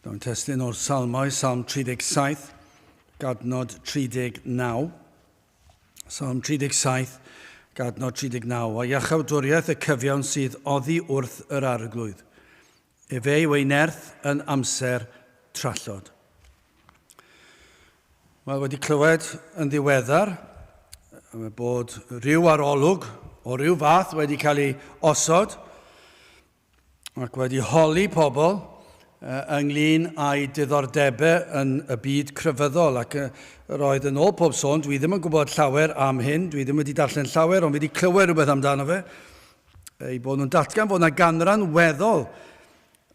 Daw'n testun o'r Salmau, Salm 37, gadnod 39. Salm 37, gadnod 39. A iachawdwriaeth y cyfiawn sydd oddi wrth yr arglwydd. Efe yw ei nerth yn amser trallod. Wel, wedi clywed yn ddiweddar bod rhyw arolwg o ryw fath wedi cael ei osod ac wedi holi pobl ynglyn â'i diddordebau yn y byd crefyddol ac yr oedd yn ôl pob sôn, dwi ddim yn gwybod llawer am hyn, dwi ddim wedi darllen llawer, ond wedi clywed rhywbeth amdano fe, ei bod nhw'n datgan fod yna ganran weddol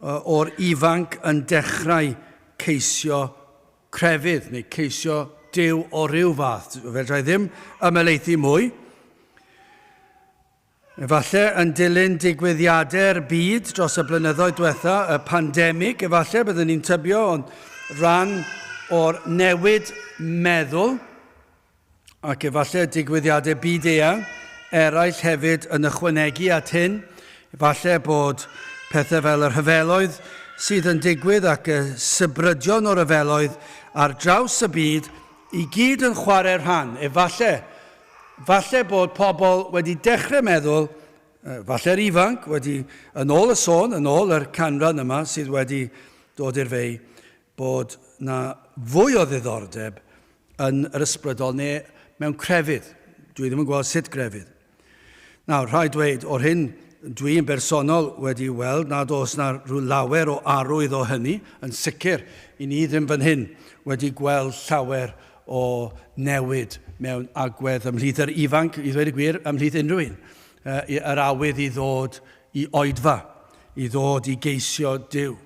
o'r ifanc yn dechrau ceisio crefydd neu ceisio Duw o ryw fath. Fedra i ddim ymhelaethu mwy. Efallai yn dilyn digwyddiadau'r byd dros y blynyddoedd diwetha, y pandemig, efallai byddwn ni'n tybio, ond rhan o'r newid meddwl, ac efallai digwyddiadau byd eang eraill hefyd yn ychwanegu at hyn. Efallai bod pethau fel y rhyfeloedd sydd yn digwydd ac y sybrydion o ryfeloedd ar draws y byd i gyd yn chwarae rhan. Efallai Falle bod pobl wedi dechrau meddwl, falle'r ifanc wedi, yn ôl y sôn, yn ôl yr canran yma sydd wedi dod i'r fei, bod na fwy o ddiddordeb yn yr ysbrydol neu mewn crefydd. Dwi ddim yn gweld sut grefydd. Nawr, rhaid dweud, o'r hyn dwi yn bersonol wedi weld nad oes na rhyw lawer o arwydd o hynny, yn sicr i ni ddim fan hyn wedi gweld llawer o newid mewn agwedd ymhlith yr ifanc, i ddweud y gwir, ymhlith unrhyw un, yr awydd i ddod i oedfa, i ddod i geisio Duw.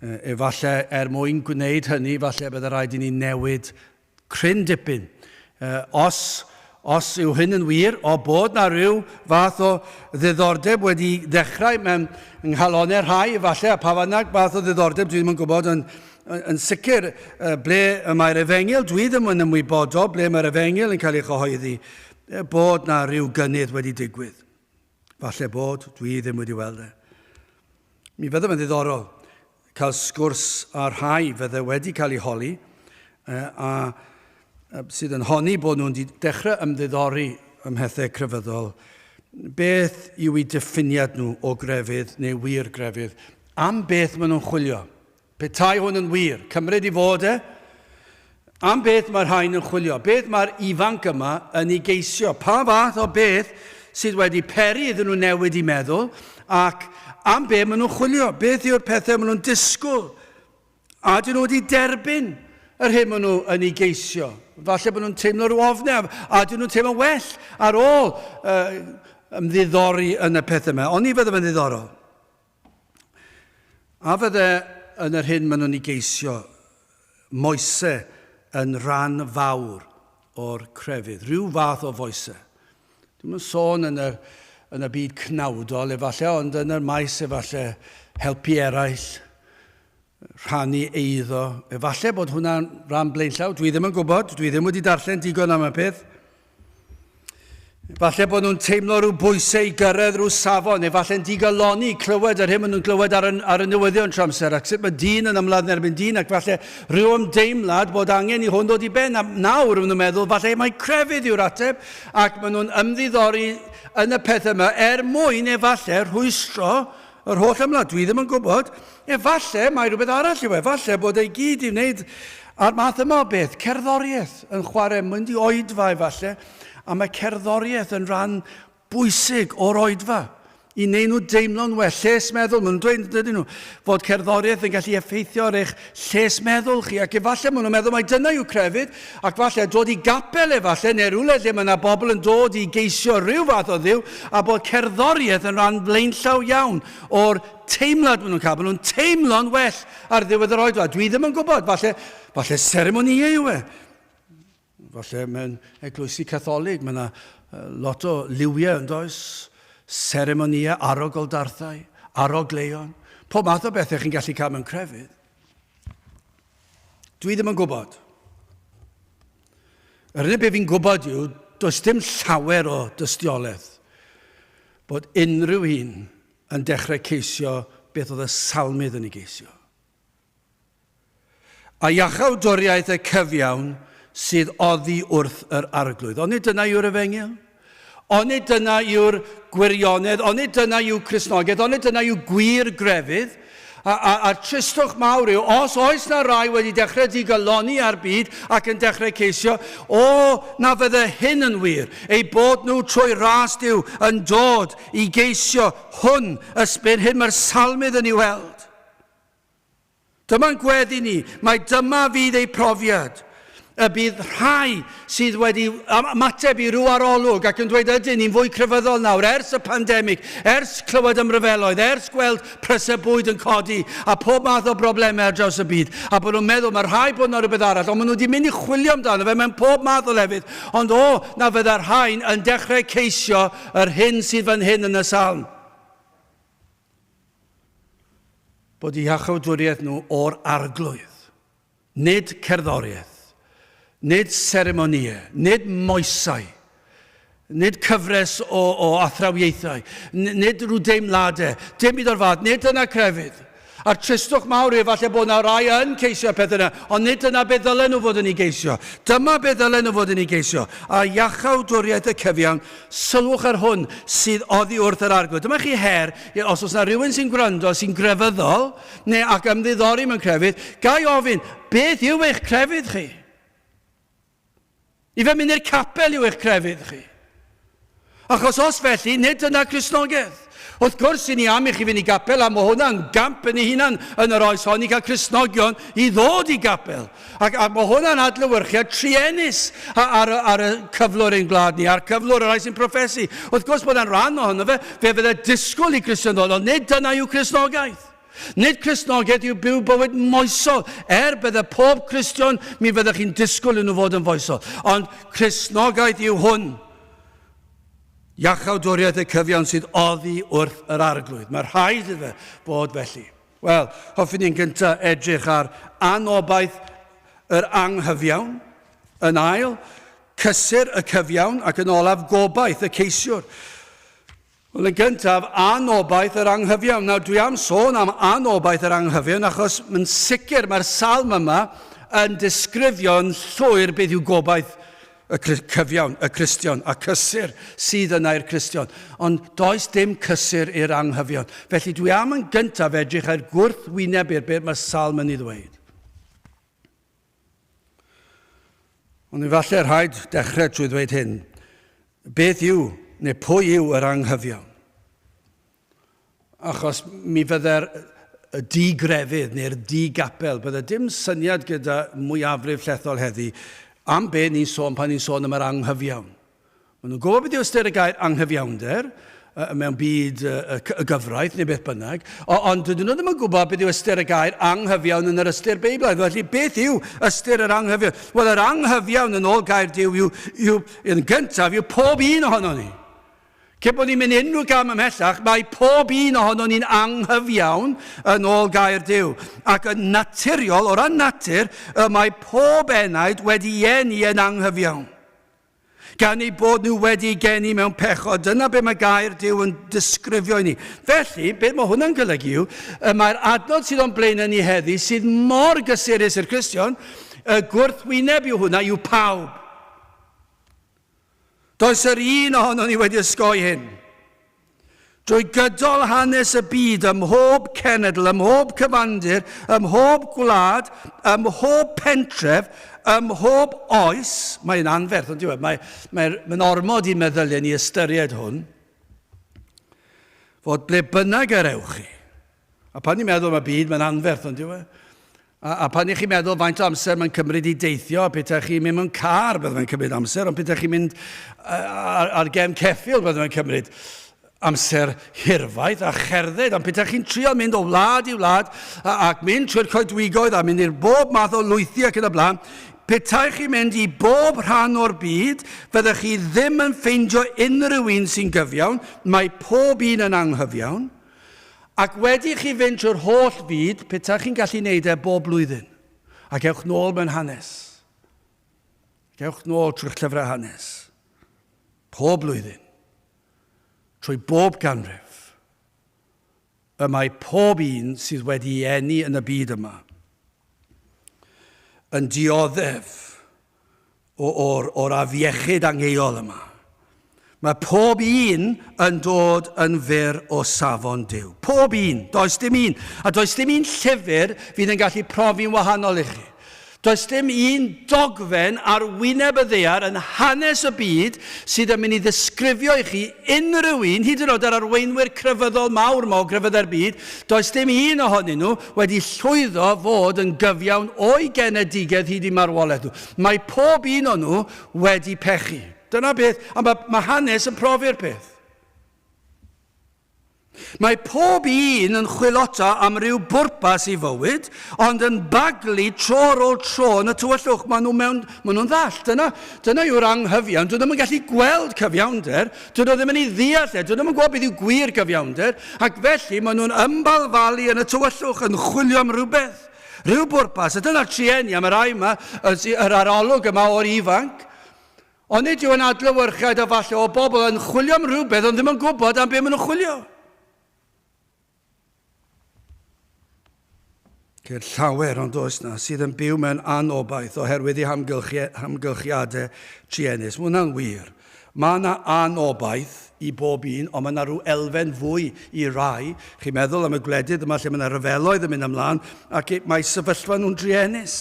Efallai er mwyn gwneud hynny, falle byddai rhaid i ni newid cryn dipyn. Os, os yw hyn yn wir, o bod na rhyw fath o ddiddordeb wedi ddechrau mewn nghalonau rhai, efallai, a pa bynnag fath o ddiddordeb, dwi ddim yn gwybod, yn, yn sicr ble y mae'r efengyl, dwi ddim yn ymwybodol ble mae'r efengyl yn cael ei chyhoeddi, bod na rhyw gynnydd wedi digwydd. Falle bod, dwi ddim wedi weld e. Mi fydde fe'n ddiddorol cael sgwrs â rhai fydde wedi cael eu holi a sydd yn honni bod nhw'n dechrau ymddiddori ym mhethau crefyddol. Beth yw eu diffiniad nhw o grefydd neu wir grefydd? Am beth maen nhw'n chwilio? Petai hwn yn wir, cymryd i fod e, am beth mae'r rhain yn chwilio? Beth mae'r ifanc yma yn ei geisio? Pa fath o beth sydd wedi peri iddyn nhw newid i meddwl ac am be maen nhw'n chwilio? Beth yw'r pethau maen nhw'n disgwyl? A ydyn nhw wedi derbyn yr hyn maen nhw yn ei geisio? Falle bod nhw'n teimlo rhyw ofnau, a ydyn nhw'n teimlo well ar ôl uh, ymddiddori yn y pethau yma? Ond ni fydde fe'n ddiddorol. A fydde yn yr hyn maen nhw'n ei geisio, moese yn rhan fawr o'r crefydd, rhyw fath o foese. Dwi'n yn sôn yn y, yn y byd cnawdol efallai, ond yn y maes efallai helpu eraill, rhannu eiddo. Efallai bod hwnna'n rhan blaenllaw, dwi ddim yn gwybod, dwi ddim wedi darllen digon am y peth. Falle bod nhw'n teimlo rhyw bwysau i gyrraedd rhyw safon, neu falle'n digalonni clywed yr hyn maen nhw'n glywed ar y, ar y newyddion trwy amser, ac sut mae dyn yn ymladd yn erbyn dyn, ac falle rhyw ymdeimlad bod angen i hwn ddod i ben. A nawr maen nhw'n meddwl, falle mai crefydd yw'r ateb, ac maen nhw'n ymddiddori yn y pethau yma er mwyn efallai rhwystro yr holl ymladd. Dwi ddim yn gwybod. Efallai mai rhywbeth arall yw e. Efallai bod ei gyd i wneud â'r math yma o beth, cerddoriaeth yn chwarae, mynd i oedfa efallai, a mae cerddoriaeth yn rhan bwysig o'r oedfa i wneud nhw deimlo'n well, lles meddwl. Maen nhw'n dweud, dydyn nhw, fod cerddoriaeth yn gallu effeithio ar eich lles meddwl chi, ac efallai maen nhw'n meddwl mai dyna yw crefydd, ac falle dod i gapel efallai, neu rhywle lle mae yna bobl yn dod i geisio rhyw fath o ddiw, a bod cerddoriaeth yn rhan flaenllaw iawn o'r teimlad maen nhw'n cael, maen nhw'n teimlo'n well ar ddiwedd yr oedfa. Dwi ddim yn gwybod, falle, falle seremoniau yw e. Falle mewn eglwysi Catholig, mae yna lot o liwiau yn does, seremoniau, arogl-darthau, arogleion, pob math o bethau chi'n gallu cael mewn crefydd. Dwi ddim yn gwybod. Yr unig beth fi'n gwybod yw, does dim llawer o dystiolaeth bod unrhyw un yn dechrau ceisio beth oedd y salmydd yn ei geisio. A iachawdwriaeth y cyfiawn sydd oddi wrth yr Arglwydd. Onid dyna yw'r efengyl? Onid dyna yw'r gwirionedd? Onid dyna yw Cristnogaeth? Onid dyna yw gwir grefydd? A, a, a'r tristwch mawr yw, os oes na rai wedi dechrau digalonni ar byd ac yn dechrau ceisio, o, na fydde hyn yn wir, eu bod nhw trwy ras Duw yn dod i geisio hwn, ysbryd hyn mae'r salmydd yn ei weld. Dyma'n gweddi ni, mai dyma fydd eu profiad. Y bydd rhai sydd wedi ymateb i ryw arolwg ac yn dweud ydyn ni'n fwy crefyddol nawr ers y pandemig, ers clywed am ryfeloedd, ers gweld prysau bwyd yn codi a pob math o broblemau ar draws y byd, a bod nhw'n meddwl mae rhaid bod yna rhywbeth arall, ond maen nhw wedi mynd i chwilio amdano fe mewn pob math o lefydd, ond o, na fydda'r rhain yn dechrau ceisio yr hyn sydd fan hyn yn y salm. Bod eu hiachawdwriaeth nhw o'r Arglwydd, nid cerddoriaeth, nid seremonïau, nid moesau, nid cyfres o, o athrawiaethau, nid rhyw deimladau, dim byd o'r fath, nid dyna crefydd. A'r tristwch mawr yw efallai bod yna rai yn ceisio y pethau yna, ond nid dyna beth ddylen nhw fod yn ei geisio. Dyma beth ddylen nhw fod yn ei geisio. A iachawdwriaeth y cyfiawn Sylwch ar hwn sydd oddi wrth yr Arglwydd. Dyma chi her, os oes yna rhywun sy'n gwrando sy'n grefyddol, neu ac ymddiddori mewn crefydd, ga i ofyn, beth yw eich crefydd chi? I fe mynd i'r capel yw eich crefydd chi? Achos os felly, nid dyna Cristnogaeth. Wrth gwrs, i ni am i chi fynd i gapel, a mae hwnna'n gamp yn ei hunan yn yr oes hon i gael Cristnogion i ddod i gapel. Ac, ac mae hwnna'n adlewyrchiad truenus ar, ar y cyflwr ein gwlad ni, a'r cyflwr y rhai sy'n proffesu. Wrth gwrs bod e'n rhan ohono fe, fe fydde disgwyl i Gristion ddod, ond nid dyna yw Cristnogaeth. Nid Cristnogaeth yw byw bywyd moesol. Er bydde pob Cristion, mi fyddech chi'n disgwyl i nhw fod yn foesol. Ond Cristnogaeth yw hwn. Iachawdwriaeth y cyfiawn sydd oddi wrth yr Arglwydd. Mae rhaid iddo fe fod felly. Wel, hoffwn i'n gyntaf edrych ar anobaith yr anghyfiawn, yn ail, cysur y cyfiawn, ac yn olaf, gobaith y ceisiwr. Wel, yn gyntaf, anobaith yr anghyfiawn. Nawr, dwi am sôn am anobaith yr anghyfiawn, achos yn sicr mae'r salm yma yn disgrifio'n llwyr beth yw gobaith y cyfiawn, y Cristion, a cysur sydd yna i'r Cristion. Ond does dim cysur i'r anghyfiawn. Felly dwi am yn gyntaf edrych ar gwrthwyneb i'r beth mae Salm yn ei ddweud. Ond efallai rhaid dechrau trwy ddweud hyn. Beth yw, neu pwy yw yr anghyfiawn? Achos mi fydde'r di-grefydd neu'r di-gapel, bydde dim syniad gyda mwyafrif llethol heddi am be ni'n sôn pan ni'n sôn am yr anghyfiawn. Maen nhw'n gwybod beth yw ystyr y gair anghyfiawnder mewn byd y gyfraith neu beth bynnag, ond dydyn nhw ddim yn gwybod beth yw ystyr y gair anghyfiawn yn yr ystyr Beiblaidd. Felly, beth yw ystyr yr anghyfiawn? Wel, yr anghyfiawn yn ôl gair Duw yw, yw, yn gyntaf, yw pob un ohono ni. Cyn bod ni'n mynd unrhyw gam ymhellach, mae pob un ohonon ni'n anghyfiawn yn ôl gair Duw. Ac yn naturiol, o ran natur, y mae pob enaid wedi eni yn anghyfiawn. Gan eu bod nhw wedi geni mewn pechod, dyna be mae gair Duw yn disgrifio i ni. Felly, beth mae hwnna'n golygu yw, y mae'r adnod sydd o'n blaenau ni heddi, sydd mor gysurus i'r Cristion, y gwrthwyneb yw hwnna, yw pawb. Does yr un ohonon ni wedi osgoi hyn. Drwy gydol hanes y byd, ym mhob cenedl, ym mhob cyfandir, ym mhob gwlad, ym mhob pentref, ym mhob oes, mae'n anferth, ond diwedd, mae'n mae, mae ormod i'n meddyliau ni ystyried hwn, fod ble bynnag yr ewch chi, a pan ni'n meddwl am y byd, mae'n anferth, ond diwedd, A, a pan i chi'n meddwl faint o amser mae'n cymryd i deithio, a petaech chi'n mynd mewn car, bydd fe'n cymryd amser, ond petaech chi'n mynd ar, ar gefn ceffyl, bydd fe'n cymryd amser hirfaith a cherdded, ond petaech chi'n trio mynd o wlad i wlad a, ac mynd trwy'r coedwigoedd a mynd i'r bob math o lwythi ac yn y blaen, petaech chi'n mynd i bob rhan o'r byd, fyddech chi ddim yn ffeindio unrhyw un sy'n gyfiawn, mae pob un yn anghyfiawn. Ac wedi i chi fynd trwy'r holl fyd, petaech chi'n gallu neud e bob blwyddyn, ac ewch nôl mewn hanes, ac ewch nôl trwy'ch llyfrau hanes, pob blwyddyn, trwy bob ganrif, y mae pob un sydd wedi ei eni yn y byd yma, yn dioddef o'r, or afiechyd angheuol yma. Mae pob un yn dod yn fyr o safon Duw. Pob un, does dim un. A does dim un llyfr fydd yn gallu profi'n wahanol i chi. Does dim un dogfen ar wyneb y ddaear yn hanes y byd sydd yn mynd i ddisgrifio i chi unrhyw un, hyd yn oed yr arweinwyr crefyddol mawr yma o grefyddau'r byd, does dim un ohonyn nhw wedi llwyddo fod yn gyfiawn o'u genedigedd hyd i marwolaeth nhw. Mae pob un o'n nhw wedi pechu. Dyna beth, a mae, mae hanes yn profi'r peth. Mae pob un yn chwilota am ryw bwrpas i fywyd, ond yn baglu tro ar ôl tro yn y tywyllwch. Maen nhw mewn, maen nhw'n ddall. Dyna, dyna yw'r anghyfiawn. Dyn nhw ddim yn gallu gweld cyfiawnder. Dyn nhw ddim yn ei ddeall e. Dyn nhw ddim yn gwybod beth yw gwir gyfiawnder. Ac felly maen nhw'n ymbalfalu yn y tywyllwch, yn chwilio am rhywbeth. Rhyw bwrpas. A dyna'r trueni am y rai yma, yr arolwg yma o'r ifanc. Ond nid yw yn adlewyrchiad o falle o bobl yn chwilio am rhywbeth ond ddim yn gwybod am be maen nhw'n chwilio. Ceir llawer ond oes na sydd yn byw mewn anobaith oherwydd eu hamgylchiadau truenus. Mae hwnna'n wir. Mae yna anobaith i bob un, ond mae yna rhyw elfen fwy i rai. Chi'n meddwl am y gwledydd yma lle mae yna ryfeloedd yn mynd ymlaen, ac mae sefyllfa nhw'n druenus.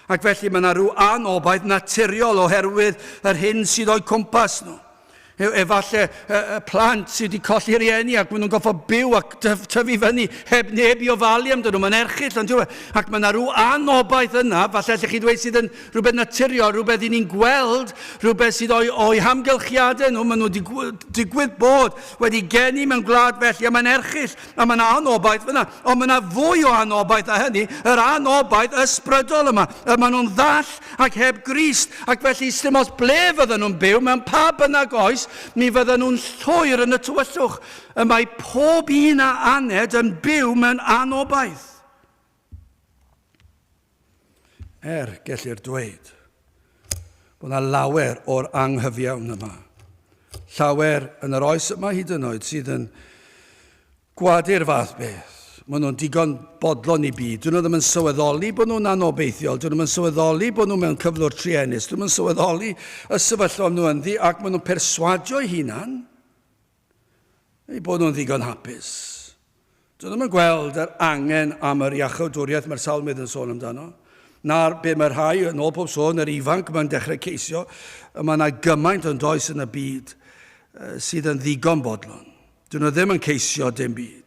Ac felly mae yna rhyw anobaith naturiol oherwydd yr hyn sydd o'u cwmpas nhw. Efallai y plant sydd wedi colli rhieni ac maen nhw'n gorfod byw ac tyfu fyny heb neb i ofalu amdano nhw. Mae'n erchyll, ond yw e? Ac mae yna rhyw anobaith yna, falle allech chi ddweud sydd yn rhywbeth naturiol, rhywbeth i ni'n gweld, rhywbeth sydd o'i, o'i hamgylchiadau nhw. Maen nhw digwydd bod wedi geni mewn gwlad felly, a mae'n erchyll. A mae yna anobaith fyna, ond mae yna fwy o anobaith na hynny, yr anobaith ysbrydol yma. Y maen nhw'n ddall ac heb Grist, ac felly sdim ots ble fydden nhw'n byw, mewn pa bynnag oes, mi fydden nhw'n llwyr yn y tywyllwch. Y mae pob un a aned yn byw mewn anobaith. Er, gellir dweud, bod yna lawer o'r anghyfiawn yma. Llawer yn yr oes yma hyd yn oed sydd yn gwadu'r fath beth. Maen nhw'n digon bodlon i byd. Dyn nhw ddim yn sylweddoli bod nhw'n anobeithiol. Dyn nhw ddim yn sylweddoli bod nhw mewn cyflwr truenus. Dyn nhw ddim yn sylweddoli y sefyllfa nhw ynddi ac maen nhw'n perswadio eu hunan eu bod nhw'n ddigon hapus. Dyn nhw ddim yn gweld yr angen am yr iachawdwriaeth mae'r salmydd yn sôn amdano, na'r be mae rhai, yn ôl pob sôn, yr ifanc mae'n dechrau ceisio. Mae yna gymaint yn does yn y byd sydd yn ddigon bodlon. Dyn nhw ddim yn ceisio dim byd.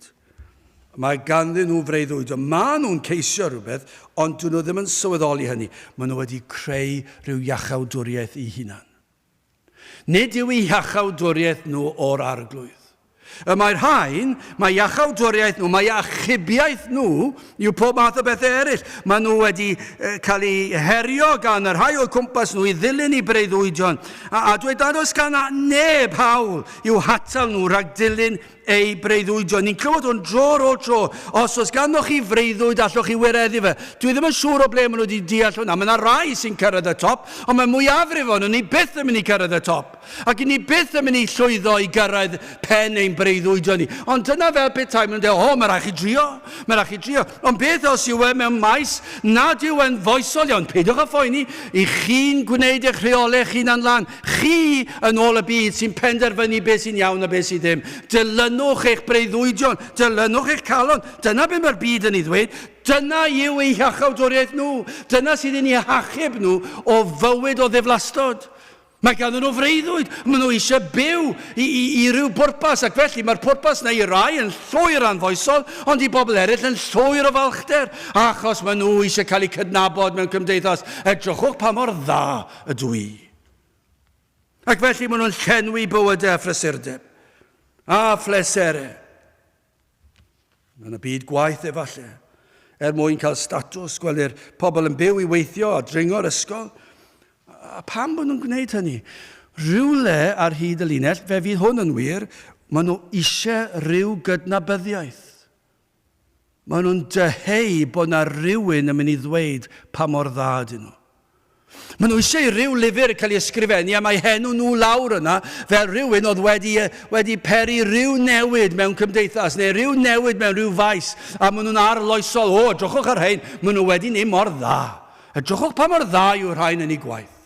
Mae ganddyn nhw freuddwydio. Maen nhw'n ceisio rhywbeth, ond dyn nhw ddim yn sylweddoli hynny. Maen nhw wedi creu rhyw iachawdwriaeth eu hunan. Nid yw eu hiachawdwriaeth nhw o'r Arglwydd. Y mae'r rhain, mae iachawdwriaeth nhw, mae achubiaeth nhw yw pob math o bethau eraill. Maen nhw wedi cael eu herio gan y rhai o'u cwmpas nhw i ddilyn eu breuddwydion. A, a dweud nad oes gan neb hawl i'w hatal nhw rhag dilyn eu breuddwydion. Ni'n clywed hwn dro ar ôl tro. Os oes ganddoch chi freuddwyd, allwch chi wireddu fe. Dwi ddim yn siŵr o ble maen nhw wedi deall hwnna. Mae yna rai sy'n cyrraedd y top, ond mae mwyafrif ohonyn ni byth yn mynd i cyrraedd y top. Ac i ni byth yn mynd i llwyddo i gyrraedd pen ein breuddwydion ni. Ond dyna fel petai maen nhw'n dweud, o, mae rhaid chi drio, mae rhaid chi drio. Ond beth os yw e mewn maes nad yw e'n foesol iawn? Peidiwch â phoeni, i chi'n gwneud eich rheolau eich hunan lan. Chi, yn ôl y byd, sy'n penderfynu beth sy'n iawn a beth sydd ddim. Dilynwch eich breuddwydion, dilynwch eich calon. Dyna beth mae'r byd yn ei ddweud. Dyna yw eu hiachawdwriaeth nhw. Dyna sydd yn eu hachub nhw o fywyd o ddiflastod. Mae ganddyn nhw freuddwyd, maen nhw eisiau byw i, i, i ryw bwrpas, ac felly mae'r pwrpas na i rai yn llwyr anfoesol, ond i bobl eraill yn llwyr o falchder, achos maen nhw eisiau cael eu cydnabod mewn cymdeithas. Edrychwch pa mor dda ydw i. Ac felly maen nhw'n llenwi bywydau â phrysurdeb a phleserau. Yn y byd gwaith efallai, er mwyn cael statws, gwelir pobl yn byw i weithio a dringo'r ysgol. A pam bod nhw'n gwneud hynny? Rhywle ar hyd y linell, fe fydd hwn yn wir, maen nhw eisiau rhyw gydnabyddiaeth. Maen nhw'n dyheu bod 'na rywun yn mynd i ddweud pa mor dda ydyn nhw. Maen nhw eisiau i ryw lyfr cael ei ysgrifennu a mae henw nhw lawr yna fel rhywun oedd wedi, wedi peri rhyw newid mewn cymdeithas neu rhyw newid mewn rhyw faes a maen nhw'n arloesol. O, drychwch ar rhain, maen nhw wedi wneud mor dda. Edrychwch pa mor dda yw'r rhain yn eu gwaith.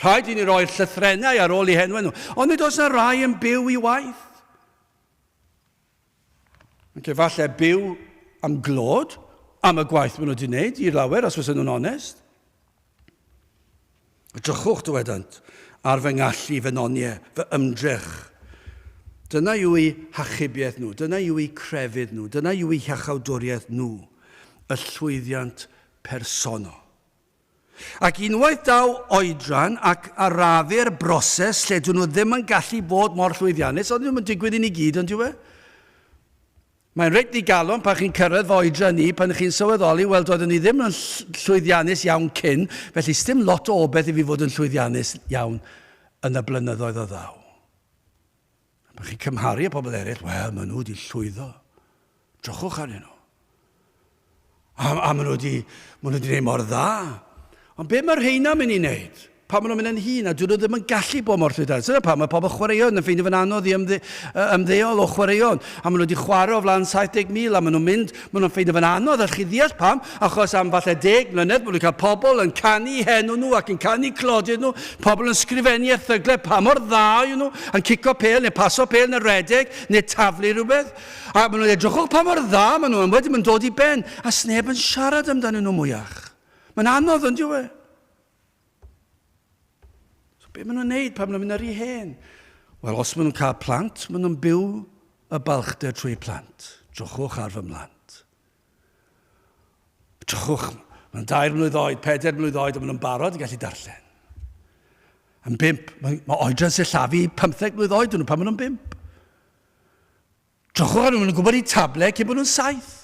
Rhaid i ni roi'r llythrennau ar ôl eu henwau nhw, ond nid oes yna rai yn byw i waith. Ac efallai byw am glod, am y gwaith maen nhw wedi wneud, i lawer, os fysa nhw'n onest. Edrychwch, dywedant, ar fy ngallu, fy noniau, fy ymdrech. Dyna yw eu hachubiaeth nhw, dyna yw eu crefydd nhw, dyna yw eu hiachawdwriaeth nhw, y llwyddiant personol. Ac unwaith daw oedran ac arafu'r broses lle dyn nhw ddim yn gallu bod mor llwyddiannus, ond ddim yn digwydd i ni gyd, ond yw e? Mae'n reit ddigalon pan chi'n cyrraedd fy oedran i, pan chi'n sylweddoli, wel, doeddwn i ddim yn llwyddiannus iawn cyn, felly sdim lot o obaith i fi fod yn llwyddiannus iawn yn y blynyddoedd o ddaw. Pan chi'n cymharu â pobl eraill, wel, maen nhw wedi llwyddo. Drychwch arnyn nhw. A, a maen nhw wedi, maen nhw wedi gwneud mor dda. Ond be mae'r rheina'n mynd i wneud? Pan maen nhw'n mynd yn hŷn a dyn nhw ddim yn gallu bod mor llwyddiannus. Dyna pam mae pobl chwaraeon yn ffeindio fe'n anodd i ymdde, ymddeol o chwaraeon. A maen nhw wedi chwarae o flaen 70,000 a maen nhw'n mynd, maen nhw'n ffeindio fe'n anodd. Allwch chi ddeall pam? Achos am falle 10 mlynedd maen nhw'n cael pobl yn canu henw nhw ac yn canu clodydd nhw, pobl yn sgrifennu erthygle pa mor dda yw nhw, yn cico pêl neu paso pêl neu redeg neu taflu rhywbeth. A maen nhw'n edrychwch pa mor dda maen nhw, a wedyn maen dod i ben, a sneb yn siarad amdanyn nhw mwyach. Mae'n anodd, ond yw e? So be maen nhw'n neud pan maen nhw'n mynd ar ei hen? Wel, os maen nhw'n cael plant, maen nhw'n byw y balchder trwy plant. Drychwch ar fy mhlant. Drychwch, maen nhw'n dair mlwydd oed, pedair mlwydd oed, a maen nhw'n barod i gallu darllen. Yn bump, mae, mae oedran sillafu 15 mlwydd oed nhw pan maen nhw'n bump. Drychwch arnyn nhw, maen nhw'n gwybod eu table cyn bod nhw'n saith.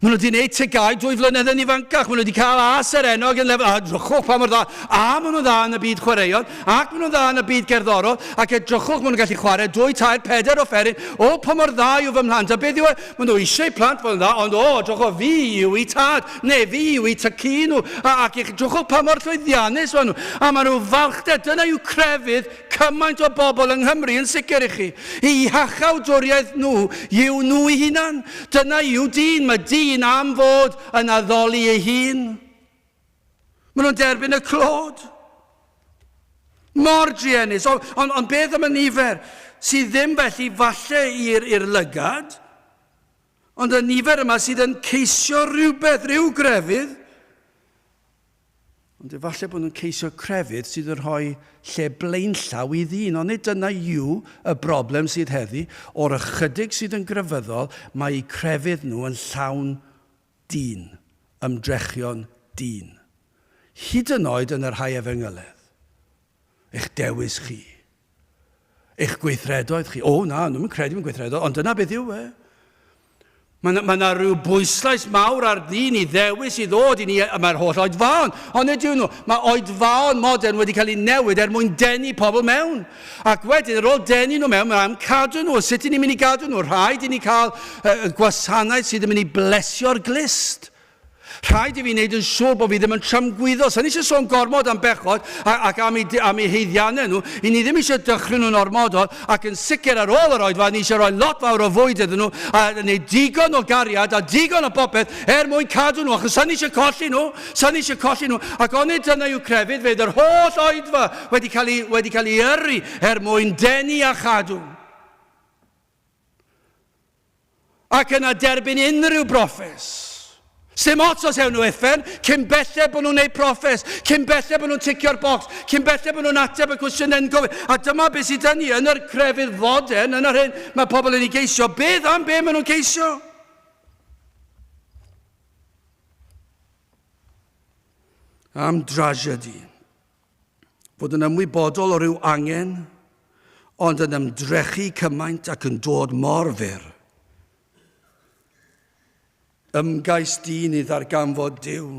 Maen nhw wedi gwneud TGAU dwy flynedd yn ifancach, maen nhw wedi cael A serennog yn lefel, a drychwch pa mor dda, a maen nhw'n dda yn y byd chwaraeon, ac maen nhw'n dda yn y byd gerddorol, ac edrychwch, maen nhw'n gallu chwarae dwy, tair, pedair offeryn, o, pa mor dda yw fy mhlant, a beth yw e? Maen nhw eisiau plant fod yn dda, ond o, drychwch, fi yw eu tad, neu fi yw eu tad-cu nhw, a, ac drychwch pa mor llwyddiannus maen nhw, a maen nhw falchder, dyna yw crefydd Cymaint o bobl yng Nghymru yn sicr i chi. Eu hachawdwriaeth nhw yw nhw eu hunan. Dyna yw dyn. Mae dyn am fod yn addoli ei hun. Maen nhw'n derbyn y clod. Mor druenus. Ond on, on beth am y nifer sydd ddim felly falle i'r lygad, ond y nifer yma sydd yn ceisio rhywbeth, rhyw grefydd, Ond efallai bod nhw'n ceisio crefydd sydd yn rhoi lle blaenllaw i ddyn, ond nid dyna yw y broblem sydd heddi, o'r ychydig sydd yn grefyddol, mae eu crefydd nhw yn llawn dyn, ymdrechion dyn. Hyd yn oed yn y rhai efengyledd. Eich dewis chi. Eich gweithredoedd chi. O, na, nhw'n credu mewn gweithredoedd, ond dyna beth yw e. Mae yna, mae yna rhyw bwyslais mawr ar ddyn i ddewis i ddod i ni, a mae'r holl oedfaon, ond nid yw nhw. Mae oedfaon modern wedi cael ei newid er mwyn denu pobl mewn. Ac wedyn, ar ôl denu nhw mewn, mae am cadw nhw. Sut i ni'n mynd i gadw nhw? Rhaid i ni cael uh, gwasanaeth sydd yn mynd i blesio'r glust. Rhaid i fi wneud yn siŵr bod fi ddim yn tramgwyddo. Sa'n eisiau sôn gormod am bechod ac am eu, am eu haeddiannau nhw. I ni ddim eisiau dychryn nhw'n ormodol ac yn sicr ar ôl yr oedfa, ni eisiau rhoi lot fawr o fwyd iddyn nhw a wneud digon o gariad a digon o bopeth er mwyn cadw nhw, achos sa'n eisiau colli nhw. Sa'n eisiau colli nhw. Ac onid dyna yw crefydd, fydd yr holl oedfa wedi cael ei, wedi cael ei yrru er mwyn denu a chadw. Ac yna derbyn unrhyw broffes. Sdim ots os ewn nhw uffern, cyn belled bod nhw'n gwneud proffes, cyn belled bod nhw'n ticio'r bocs, cyn belled bod nhw'n ateb y cwestiynau yn gofyn. A dyma beth sydd 'da ni yn yr crefydd fodern, yn yr hyn mae pobl yn ei geisio. Beth am be maen nhw'n ceisio? Am drasiedi. Fod yn ymwybodol o ryw angen, ond yn ymdrechu cymaint ac yn dod mor fyr. Ymgais dyn i ddarganfod Duw,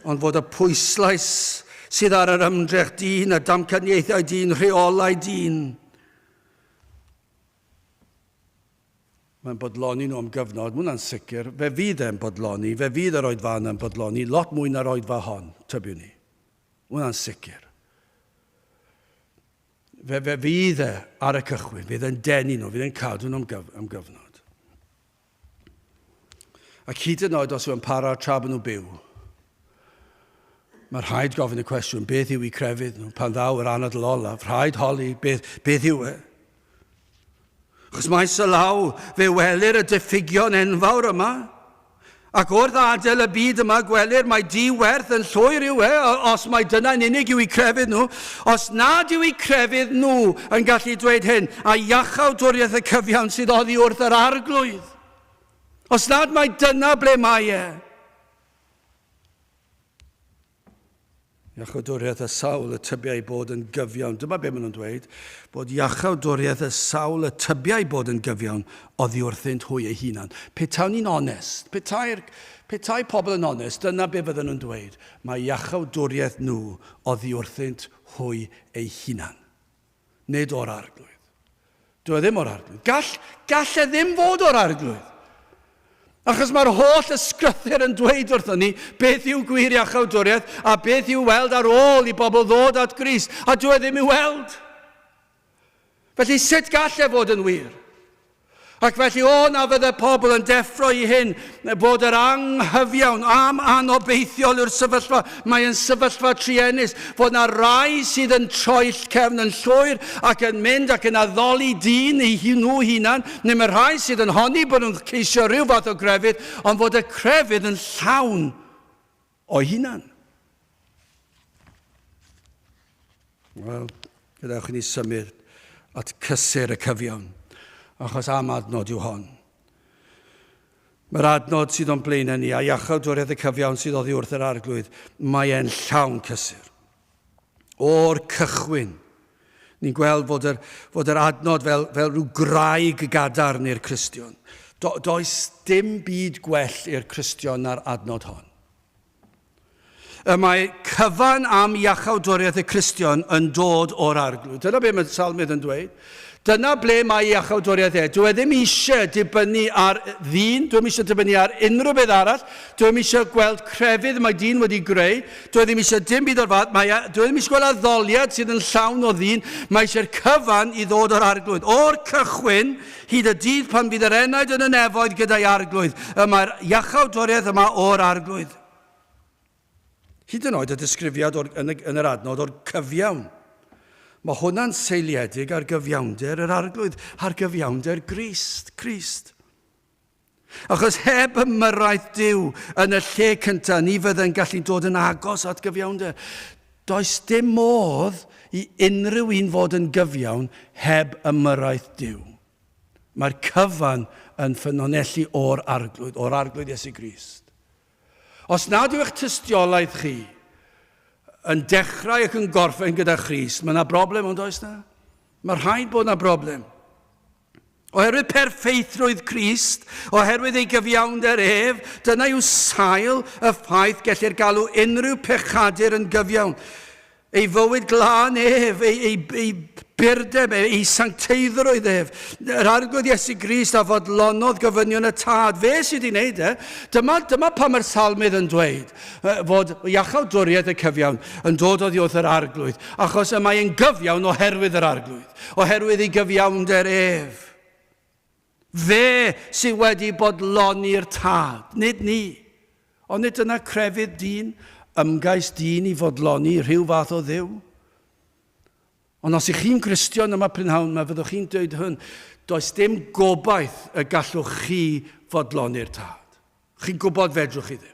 ond fod y pwyslais sydd ar yr ymdrech dyn, y damcaniaethau dyn, rheolau dyn, Mae'n bodloni nhw am gyfnod, mae hwnna'n sicr. Fe fydd e'n bodloni, fe fydd yr oedfa yna'n bodloni, lot mwy na'r oedfa hon, tybiwn i. Mae hwnna'n sicr. Fe, fe fydd e ar y cychwyn, fydd e'n denu nhw, fydd e'n cadw nhw am, gyf, am gyfnod. Ac hyd yn oed os yw'n para tra bod nhw'n byw. Mae rhaid gofyn y cwestiwn, beth yw eu crefydd nhw? Pan ddaw yr anadl olaf, rhaid holi beth, beth yw e? Achos maes y law, fe welir y diffygion enfawr yma. Ac wrth adael y byd yma, gwelir mai di-werth yn llwyr yw e, os mai dyna'n unig yw eu crefydd nhw. Os nad yw eu crefydd nhw yn gallu dweud hyn, a iachawdwriaeth y cyfiawn sydd oddi wrth yr Arglwydd. Os nad mai dyna ble mae e. Iachawdwriaeth y sawl y tybiai bod yn gyfiawn. Dyma be maen nhw'n dweud, bod iachawdwriaeth y sawl y tybiai bod yn gyfiawn oddi wrthynt hwy eu hunan. Petawn ni'n onest, petai'r, petai pobl yn onest, dyna be fydden nhw'n dweud. Mae iachawdwriaeth nhw oddi wrthynt hwy eu hunan. Nid o'r Arglwydd. Dyw e ddim o'r Arglwydd. Gall, gall e ddim fod o'r Arglwydd. Achos mae'r holl ysgrythur yn dweud wrthon ni beth yw gwir iachawdwriaeth a beth yw weld ar ôl i bobl ddod at Grist, a dyw e ddim i'w weld. Felly sut gall e fod yn wir? Ac felly, o, na fydde pobl yn deffro i hyn, bod yr anghyfiawn am anobeithiol yw'r sefyllfa, mae yn sefyllfa truenus, fod na rai sydd yn troell cefn yn llwyr ac yn mynd ac yn addoli dyn i nhw hunan, neu mae rhai sydd yn honni bod nhw'n ceisio rhyw fath o grefydd, ond fod y crefydd yn llawn o'i hunan. Wel, gadewch i ni symud at cysur y cyfiawn, achos am adnod yw hon. Mae'r adnod sydd o'n blaenau ni, a iachawdwriaeth y cyfiawn sydd oddi wrth yr Arglwydd, mae e'n llawn cysur. O'r cychwyn, ni'n gweld fod yr, fod yr adnod fel, fel rhyw graig gadarn i'r Cristion. Do, does dim byd gwell i'r Cristion na'r adnod hon. Y mae cyfan am iachawdwriaeth y Cristion yn dod o'r Arglwydd. Dyna be mae Salmydd yn dweud. Dyna ble mae iachawdwriaeth e. Dwi e ddim eisiau dibynnu ar ddyn, dwi ddim eisiau dibynnu ar unrhyw beth arall, dwi ddim eisiau gweld crefydd mae dyn wedi greu, dwi ddim eisiau dim byd o'r fath, mae, e, dwi ddim eisiau gweld addoliad sydd yn llawn o ddyn, mae eisiau'r cyfan i ddod o'r Arglwydd. O'r cychwyn, Hyd y dydd pan fydd yr enaid yn y nefoedd gyda'i Arglwydd, y mae'r iachawdwriaeth yma o'r Arglwydd. Hyd yn oed y disgrifiad o'r, yn, y, yn yr adnod o'r cyfiawn. Mae hwnna'n seiliedig ar gyfiawnder yr Arglwydd, ar gyfiawnder Grist, Crist. Achos heb ymyrraeth Duw yn y lle cyntaf, ni fydde'n gallu dod yn agos at gyfiawnder. Does dim modd i unrhyw un fod yn gyfiawn heb ymyrraeth Duw. Mae'r cyfan yn ffynonellu o'r Arglwydd, o'r Arglwydd Iesu Grist. Os nad yw eich tystiolaeth chi yn dechrau ac yn gorffen gyda Christ, mae yna broblem, ond oes na? Mae rhaid bod yna broblem. Oherwydd perffeithrwydd Crist, oherwydd ei gyfiawnder ef, dyna yw sail y ffaith gellir galw unrhyw pechadur yn gyfiawn. Ei fywyd glân ef, ei, ei, ei burdeb, ei, ei sancteiddrwydd ef. Yr Arglwydd Iesu Grist a fodlonodd gofynion y Tad. Fe sydd wedi wneud e. Dyma, dyma pam mae'r salmydd yn dweud fod iachawdwriaeth y cyfiawn yn dod oddi wrth yr Arglwydd, achos y mae yn gyfiawn oherwydd yr Arglwydd. Oherwydd ei gyfiawnder ef. Fe sydd wedi bodloni'r Tad, nid ni. Ond nid dyna crefydd dyn, ymgais dyn i fodloni rhyw fath o Dduw. Ond os ych chi'n Gristion yma prynhawn yma, fyddwch chi'n dweud hwn, does dim gobaith y gallwch chi fodloni'r Tad. Chi'n gwybod fedrwch chi ddim.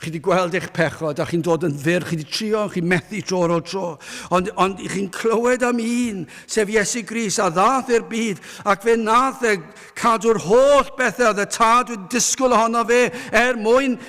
Chi wedi gweld eich pechod a chi'n dod yn fyr, chi wedi trio, chi'n methu tro ar ôl tro. Ond, ond chi'n clywed am un, sef Iesu Grist, a ddath i'r byd, ac fe nath e cadw'r holl bethau oedd y Tad wedi disgwyl ohono fe er mwyn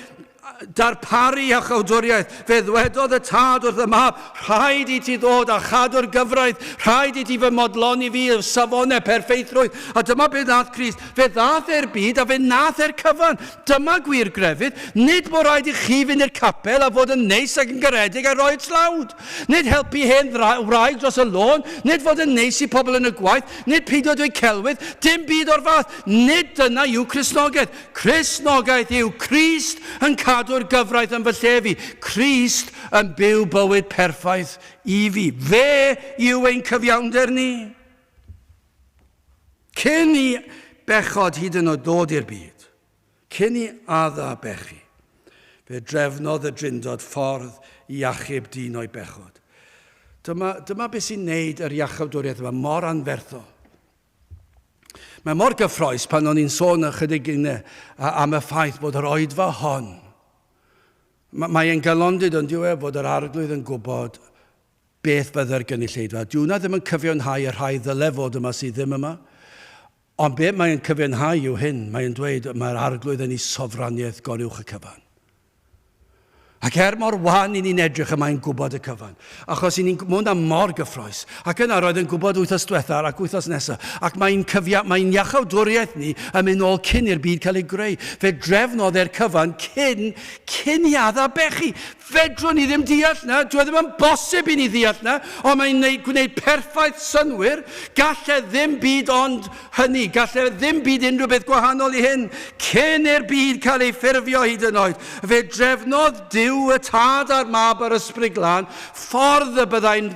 darparu iachawdwriaeth. Fe ddwedodd y Tad wrth y Mab, rhaid i ti ddod a chadw'r gyfraith, rhaid i ti fy modloni fi i'r safonau perffeithrwydd. A dyma beth nath Crist. Fe ddath e'r byd a fe nath e'r cyfan. Dyma gwir grefydd. Nid bod rhaid i chi fynd i'r capel a fod yn neis ac yn garedig a rhoi tlawd. Nid helpu hen wraig dros y lôn, nid fod yn neis i pobl yn y gwaith, nid peidio dweud celwydd, dim byd o'r fath. Nid dyna yw Cristnogaeth. Cristnogaeth yw Crist yn cadw'r gyfraith yn fy lle fi. Crist yn byw bywyd perffaith i fi. Fe yw ein cyfiawnder ni. Cyn i bechod hyd yn oed ddod i'r byd, cyn i Adda bechu, fe Fe drefnodd y Drindod ffordd i achub dyn o'i bechod. Dyma, dyma beth sy'n neud yr iachawdwriaeth yma mor anferthol. Mae mor gyffroes pan o'n i'n sôn ychydig gynne am y ffaith bod yr oedfa hon, mae e'n galondid ond yw e fod yr arglwydd yn gwybod beth fydde'r gynulleidfa. Dyw hwnna ddim yn cyfiawnhau y rhai ddyle fod yma sydd ddim yma. Ond be mae'n cyfiawnhau yw hyn, mae'n dweud mae'r arglwydd yn ei sofraniaeth goruwch y cyfan. Ac er mor wan i ni'n edrych y mae'n gwybod y cyfan. Achos i ni'n, mae hwnna mor gyffroes. Ac yna roedd yn gwybod wythnos diwetha ac wythnos nesaf. Ac mae'n cyfia, mae'n iachawdwriaeth ni yn mynd nôl cyn i'r byd cael ei greu. Fe drefnodd e'r cyfan cyn, cyn i Adda bechu. Fedrwn ni ddim deall 'na, dyw e ddim yn bosib i ni ddeall 'na, ond mae'n wneud, gwneud perffaith synnwyr. Gall e ddim byd ond hynny, gall e ddim byd unrhyw beth gwahanol i hyn, cyn i'r byd cael ei ffurfio hyd yn oed. Fe drefnodd Duw y Tad a'r Mab a'r Ysbryd Glân ffordd y byddai'n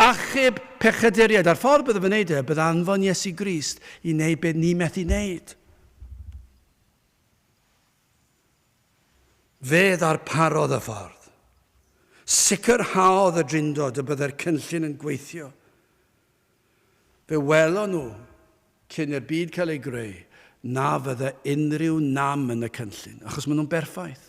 achub pechaduriaid. A'r ffordd bydde fe'n wneud e, bydde anfon Iesu Grist i wneud beth ni methu wneud. Fe ddarparodd y ffordd. Sicrhaodd y Drindod y byddai'r cynllun yn gweithio. Fe welon nhw, cyn i'r byd cael ei greu, na fydde unrhyw nam yn y cynllun, achos maen nhw'n berffaith.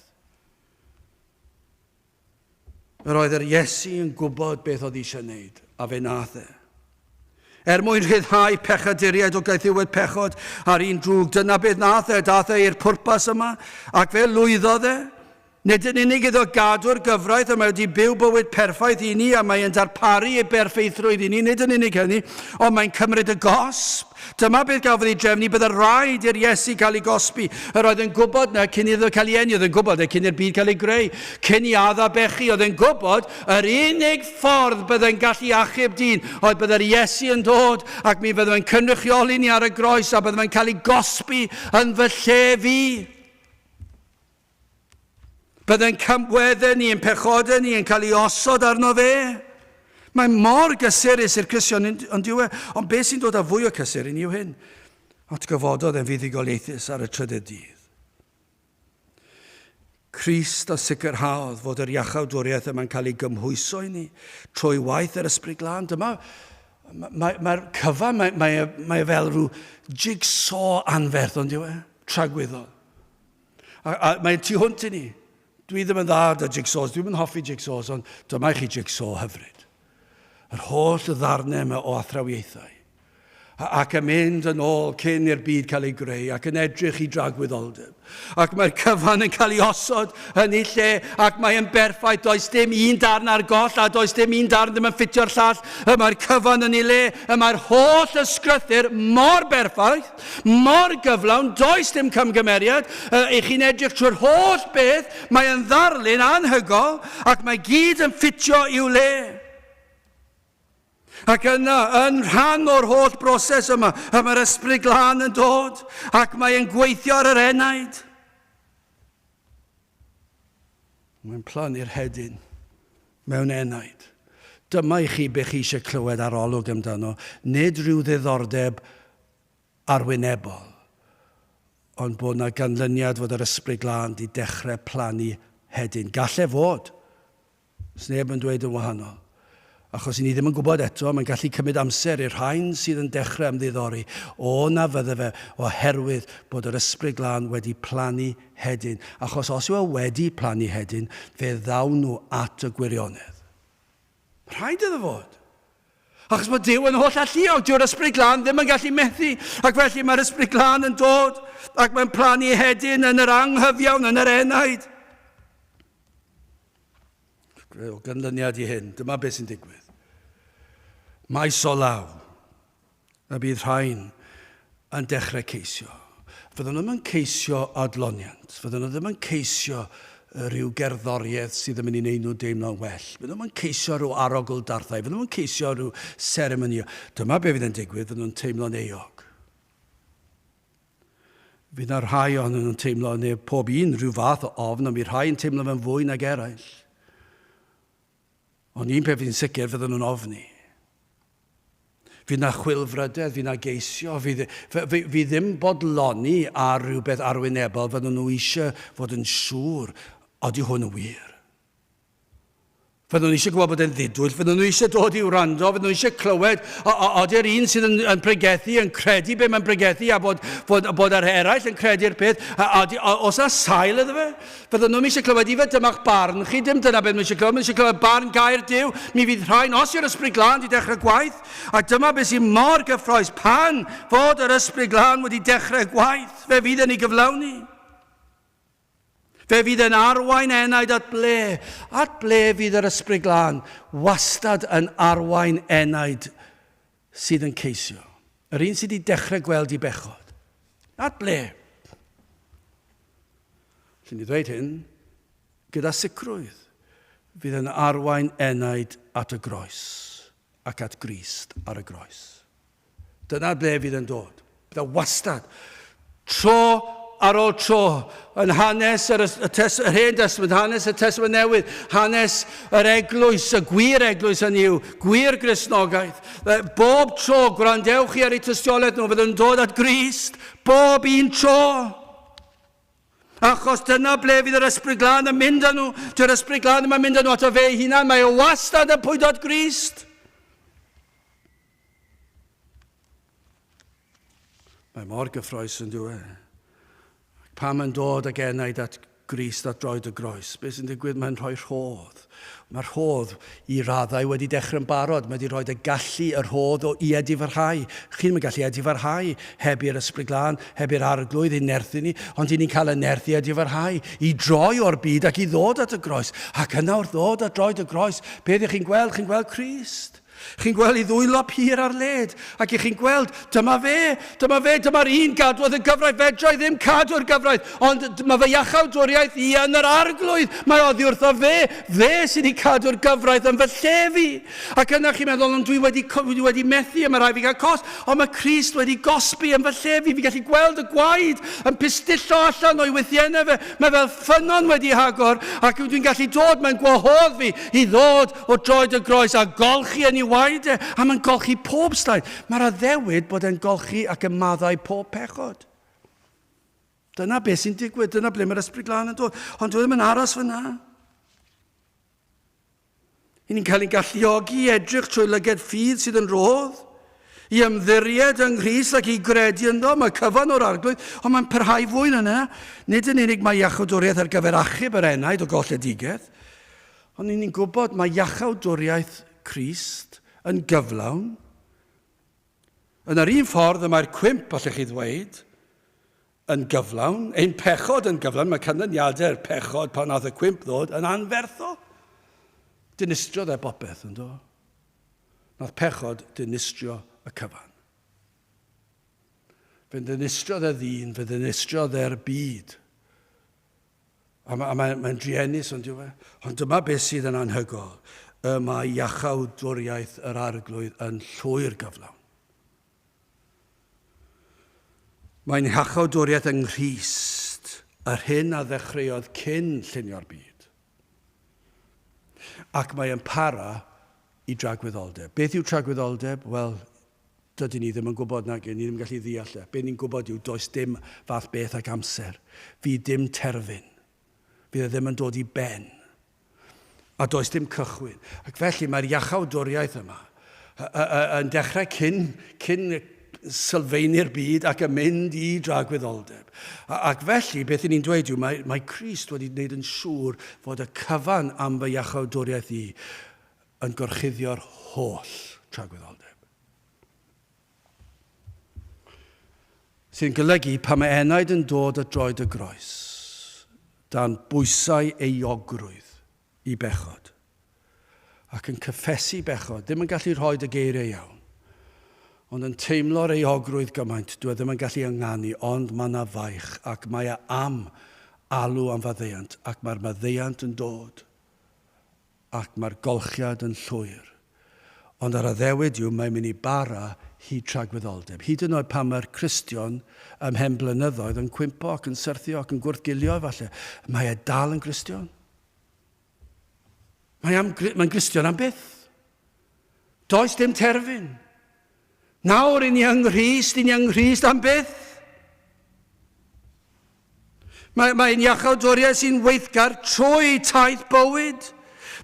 Yr oedd yr Iesu yn gwybod beth oedd eisiau wneud, a fe nath e. Er mwyn rhyddhau pechaduriaid o gaethiwed pechod a'r un drwg, dyna beth nath e, dath e i'r pwrpas yma, ac fe lwyddodd e. Nid yn unig iddo gadw'r gyfraith, y mae wedi byw bywyd perffaith i ni, a mae e'n darparu ei berffeithrwydd i ni, nid yn unig hynny, ond mae'n cymryd y gosb. Dyma beth gafodd ei drefnu, bydde rhaid i'r Iesu cael ei gosbi. Yr oedd yn gwybod na cyn iddo cael ei eni, oedd yn gwybod e cyn i'r byd cael ei greu, cyn i Adda bechu, oedd yn gwybod yr unig ffordd bydde'n gallu achub dyn oedd bydde'r Iesu yn dod ac mi fydde fe'n cynrychioli ni ar y groes a bydde fe'n cael ei gosbi yn fy lle fi. Bydde'n camweddau ni, yn pechodau ni yn cael ei osod arno fe. Mae mor gysurus i'r Cristion, ond yw e? Ond beth sy'n dod â fwy o cysur i ni yw hyn. Atgyfododd e'n fuddugoliaethus ar y trydydd dydd. Crist a sicrhaodd fod yr iachawdwriaeth yma'n cael ei gymhwyso i ni trwy waith yr Ysbryd Glân. Dyma, mae'r mae, cyfan, mae, mae, mae e fel rhyw jigsaw anferth, ond yw e? Tragwyddol. A, a mae'n tu hwnt i ni. Dwi ddim yn dda da jigsaws, dwi'm yn hoffi jigsaws, ond dyma i chi jigsaw hyfryd. Yr holl ddarnau yma o athrawiaethau. Ac yn mynd yn ôl cyn i'r byd cael ei greu ac yn edrych i dragwyddoldeb. Ac mae'r cyfan yn cael ei osod yn ei lle ac mae'n berffaith. Does dim un darn ar goll a does dim un darn ddim yn ffitio'r llall. Y mae'r cyfan yn ei le. Y mae'r holl ysgrythur mor berffaith. Mor gyflawn, does dim camgymeriad, i chi'n edrych trwy'r holl beth, mae yn ddarlun anhygol ac mae gyd yn ffitio i'w le. Ac yna, yn rhan o'r holl broses yma, y mae'r Ysbryd Glân yn dod ac mae e'n gweithio ar yr enaid. Mae'n plannu'r hedyn mewn enaid. Dyma i chi be chi eisiau clywed arolwg amdano, nid rhyw ddiddordeb arwynebol, ond bod 'na ganlyniad fod yr Ysbryd Glân 'di dechrau plannu hedyn. Galle fod. Sneb yn dweud yn wahanol. Achos i ni ddim yn gwybod eto, mae'n gallu cymryd amser i'r rhain sydd yn dechrau ymddiddori. O na fydde fe oherwydd bod yr Ysbryd Glân wedi plannu hedyn. Achos os yw e wedi plannu hedyn, fe ddawn nhw at y gwirionedd. Rhaid iddo fod. Achos mae Duw yn holl alluog, dyw'r Ysbryd Glân ddim yn gallu methu, ac felly mae'r Ysbryd Glân yn dod ac mae'n plannu hedyn yn yr anghyfiawn, yn yr enaid. O ganlyniad i hyn, dyma beth sy'n digwydd. Maes o law, y bydd rhain yn dechrau ceisio. Fydden nhw ddim yn ceisio adloniant, fydden nhw ddim yn ceisio rhyw gerddoriaeth sydd yn mynd i wneud nhw deimlo'n well. Fydden nhw'n ceisio rhyw arogl darthau, fydden nhw'n ceisio rhyw seremonïau. Dyma be fydd yn digwydd, fydden nhw'n teimlo'n euog. Fydd yna rhai ohonyn nhw'n teimlo, neu pob un, rhyw fath o ofn, ond fydd rhai yn teimlo fe'n fwy nag eraill. Ond un peth fydd yn sicr, fydden nhw'n ofni. Fydd 'na chwilfrydedd, fydd 'na geisio, fydd, fydd, fydd ddim bodloni ar rhywbeth arwynebol, fydden nhw eisiau fod yn siŵr. Odi hwn yn wir? Fydden nhw eisiau gwybod bod e'n ddidwyll, fydden nhw eisiau dod i wrando, fydden nhw eisiau clywed, ody'r un sydd yn, yn pregethu yn credu be mae'n pregethu a bod, bod, bod yr eraill yn credu'r peth, a, a, a, os yna sail iddo fe, fydden nhw'n eisiau clywed i fe dyma'ch barn chi, dim dyna beth maen eisiau clywed, maen eisiau clywed barn gair Duw, mi fydd rhain, os yw'r Ysbryd Glân wedi dechrau gwaith, a dyma beth sy'n mor gyffroes, pan fod yr Ysbryd Glân wedi dechrau gwaith, fe fydd yn ei gyflawni. Fe fydd yn arwain enaid at ble? At ble fydd yr Ysbryd Glân wastad yn arwain enaid sydd yn ceisio? Yr un sydd wedi dechrau gweld i bechod. At ble? Llwn ni ddweud hyn gyda sicrwydd. Fydd yn arwain enaid at y groes ac at Grist ar y groes. Dyna ble fydd yn dod. Bydd o wastad. Tro ar ôl tro, yn hanes yr, y tes, yr Hen Testament, hanes y Testament Newydd, hanes yr eglwys, y gwir eglwys yn yw, gwir Gristnogaeth. Bob tro, gwrandewch chi ar eu tystiolaeth nhw, fydd yn dod at Grist, bob un tro. Achos dyna ble fydd yr Ysbryd Glân yn mynd â nhw. Dyw'r Ysbryd Glân ddim yn mynd â nhw ato fe ei hunan, mae o wastad yn pwydo at Grist. Mae mor gyffroes yn dyw e. Ac pan mae'n dod ag enaid at Grist at droed y groes, beth sy'n digwydd? Mae'n rhoi rhodd. Mae'r rhodd i raddau wedi dechrau'n barod. Mae wedi rhoi y gallu, y rhodd o i edifarhau. Chi ddim yn gallu edifarhau heb i'r Ysbryd Glân, heb i'r Arglwydd i nerthu ni, ond i ni'n cael y nerth i edifarhau, i droi o'r byd ac i ddod at y groes. Ac yna wrth ddod at droed y groes, beth ych chi'n gweld? Chi'n gweld Crist. Chi'n gweld ei ddwylo pur ar led, ac i chi'n gweld, dyma fe, dyma fe, dyma'r un gadwodd y gyfraith, fedra i ddim cadw'r gyfraith, ond mae fy iachawdwriaeth i yn yr arglwydd, mae oddi wrtho fe, fe sydd wedi cadw'r gyfraith yn fy lle fi. Ac yna chi'n meddwl, ond dwi wedi, dwi wedi methu, a mae rhaid fi gael cos, ond mae Crist wedi gosbi yn fy lle fi, fi'n gallu gweld y gwaed yn pistillo allan o'i wythiennau fe, mae fel ffynnon wedi hagor, ac dwi'n gallu dod, mae'n gwahodd fi i ddod o droed y groes a golchi yn ei waed e, a mae'n golchi pob staen. Mae'r addewid bod e'n golchi ac yn maddau pob pechod. Dyna beth sy'n digwydd, dyna ble mae'r Ysbryd Glân yn dod. Ond dwi ddim yn aros fyna. I ni'n cael ein galluogi i edrych trwy lyged ffydd sydd yn rhodd, i ymddiried yng Nghrist ac i gredu ynddo. Mae cyfan o'r arglwydd, ond mae'n parhau fwy na yna. Nid yn unig mae iachawdwriaeth ar gyfer achub yr enaid o golledigaeth, Ond ni'n gwybod mae iachawdwriaeth Crist yn gyflawn. Yn yr un ffordd y mae'r cwymp, allech chi ddweud, yn gyflawn, ein pechod yn gyflawn, mae canlyniadau'r pechod pan nath y cwymp ddod yn anferthol. Dinistriodd e bopeth, yn do? Nath pechod dinistrio y cyfan. Fe ddinistriodd e ddyn, fe ddinistriodd e'r byd. A mae'n mae, mae druenus, ond yw e? Ond dyma beth sydd yn anhygoel. Y mae iachawdwriaeth yr arglwydd yn llwyr gyflawn. Mae'n iachawdwriaeth yng Nghrist, yr hyn a ddechreuodd cyn llunio'r byd. Ac mae yn para i dragwyddoldeb. Beth yw tragwyddoldeb? Wel, Dydyn ni ddim yn gwybod nag ni ddim yn gallu ddeall e. Be ni'n gwybod yw does dim fath beth ag amser. Fydd dim terfyn. Fydd e ddim yn dod i ben. A does dim cychwyn. Ac felly mae'r iachawdwriaeth yma yn dechrau cyn, cyn sylfaenu'r byd ac yn mynd i dragwyddoldeb. Ac felly, beth ni'n dweud yw, mae, mae Crist wedi gwneud yn siŵr fod y cyfan am fy iachawdwriaeth i yn gorchuddio'r holl tragwyddoldeb. Sy'n golygu pan mae enaid yn dod at droed y groes, dan bwysau euogrwydd i bechod, ac yn cyffesu bechod, ddim yn gallu rhoi y geiriau iawn, ond yn teimlo'r euogrwydd gymaint, dwi e ddim yn gallu ynganu, ond mae yna faich, ac mae e am alw am faddeuant, ac mae'r maddeuant yn dod. ac mae'r golchiad yn llwyr. Ond yr addewid yw mae'n mynd i bara hyd tragwyddoldeb. Hyd yn oed pan mae'r Cristion ymhen blynyddoedd yn cwympo ac yn syrthio ac yn gwrthgilio efallai, mae e dal yn Gristion. Mae am, mae'n Gristion am byth. Does dim terfyn. Nawr i ni yng Nghrist, i ni yng Nghrist am byth. Mae'n mae iachawdwriaeth sy'n weithgar trwy taith bywyd.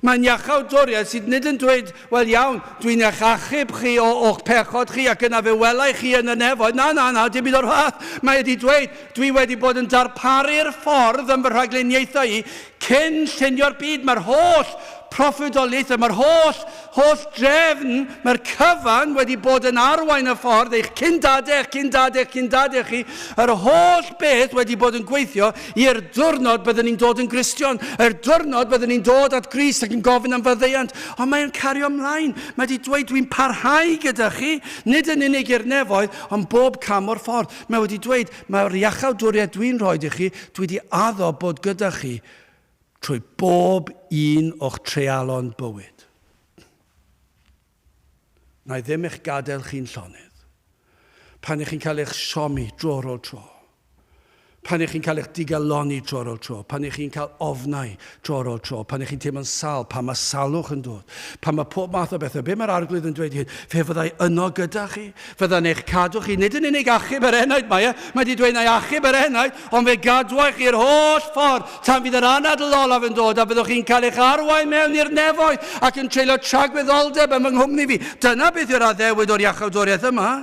Mae'n iachawdwriaeth sydd nid yn dweud, wel iawn, dwi'n eich achub chi o, o'ch pechod chi ac yna fe welai chi yn y nefoedd. Na, na, na, dim byd o'r fath. Mae wedi dweud, dwi wedi bod yn darparu'r ffordd yn fy rhagluniaethau i cyn llunio'r byd. Mae'r holl proffwydoliaethau, mae'r holl, holl drefn, mae'r cyfan wedi bod yn arwain y ffordd, eich cyn-dadau, eich cyn-dadau, eich cyn-dadau chi, yr holl beth wedi bod yn gweithio i'r diwrnod byddwn ni'n dod yn Gristion, yr diwrnod byddwn ni'n dod at Grist ac yn gofyn am faddeuant. Ond mae'n cario ymlaen. Mae wedi dweud, dwi'n parhau gyda chi, nid yn unig i'r nefoedd, ond bob cam o'r ffordd. Mae wedi dweud, mae'r iachawdwriaeth dwi'n rhoi i chi, dwi wedi addo bod gyda chi trwy bob un o'ch treialon bywyd. Na i ddim eich gadael chi'n llonydd. Pan ych chi'n cael eich siomi dro ar ôl tro. Pan ych chi'n cael eich digalonni tro ar ôl tro. Pan ych chi'n cael ofnau dro ar ôl tro. Pan ych chi'n teimlo'n sal, pan mae salwch yn dod. Pan mae pob math o bethau. Be mae'r arglwydd yn dweud hyn? Fe fyddai yno gyda chi. Fydda'n eich cadw chi. Nid yn unig achub yr enaid mae e. Mae wedi dweud na i achub yr enaid, ond fe gadwai chi'r holl ffordd tan fydd yr anadl olaf yn dod a byddwch chi'n cael eich arwain mewn i'r nefoedd ac yn treulio tragwyddoldeb yn fy nghwmni fi. Dyna beth yw'r addewid o'r iachawdwriaeth yma.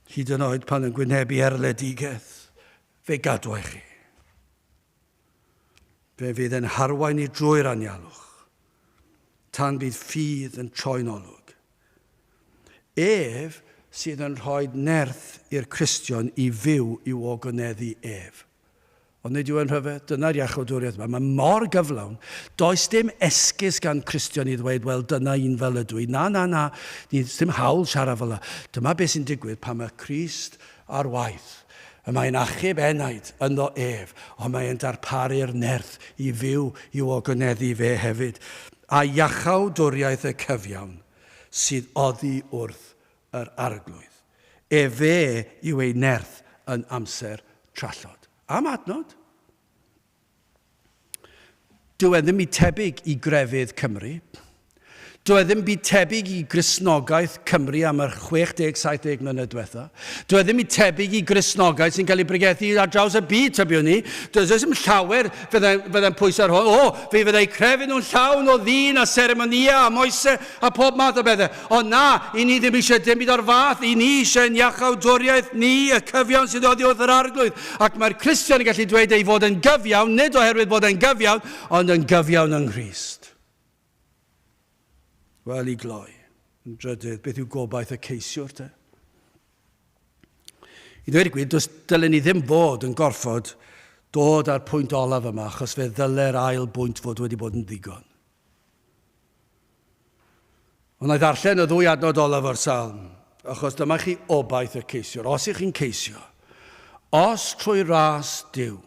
Hyd yn oed pan yn gwynebu erledigaeth, fe gadwai chi. Fe fydd yn harwain i drwy'r anialwch, tan bydd ffydd yn troi'n olwg. Ef sydd yn rhoi nerth i'r Cristion i fyw i'w ogoneddu ef. Ond nid yw e'n rhyfedd? Dyna'r iachawdwriaeth yma. Mae mor gyflawn. Does dim esgus gan Cristion i ddweud, wel, dyna un fel ydw i. Na, na, na. Ni ddim hawl siarad fel yna. Dyma beth sy'n digwydd pan mae Crist ar waith. Y mae'n achub enaid ynddo ef, ond mae'n darparu'r nerth i fyw i'w ogoneddu fe hefyd. A iachawdwriaeth y cyfiawn sydd oddi wrth yr Arglwydd. Efe yw ei nerth yn amser trallod. Am adnod. Dyw e ddim i tebyg i grefydd Cymru. Dyw e ddim byd tebyg i Gristnogaeth Cymru am yr 60-70 mlynedd diwetha. Dyw e ddim i tebyg i Gristnogaeth sy'n cael ei bregethu ar draws y byd, tybiwn ni. Does dim llawer fyddai'n fydde pwyso ar hwn. O, fe fyddai crefydd nhw'n llawn o ddyn a seremonia a moesau a pob math o bethau. Ond na, i ni ddim eisiau dim byd o'r fath. I ni eisiau ein iachawdwriaeth ni, y cyfiawn sydd oddi wrth yr Arglwydd. Ac mae'r Cristion yn gallu dweud ei fod yn gyfiawn, nid oherwydd bod e'n gyfiawn, ond yn gyfiawn yng Nghrist. Wel, i gloi, yn drydydd, beth yw gobaith y ceisiwr te? I ddweud y gwir, does dylen ni ddim fod yn gorfod dod â'r pwynt olaf yma, achos fe ddyle'r ail bwynt fod wedi bod yn ddigon. Ond na i ddarllen y ddwy adnod olaf o'r salm, achos dyma chi obaith y ceisiwr. Os ych chi'n ceisio, os trwy ras Duw,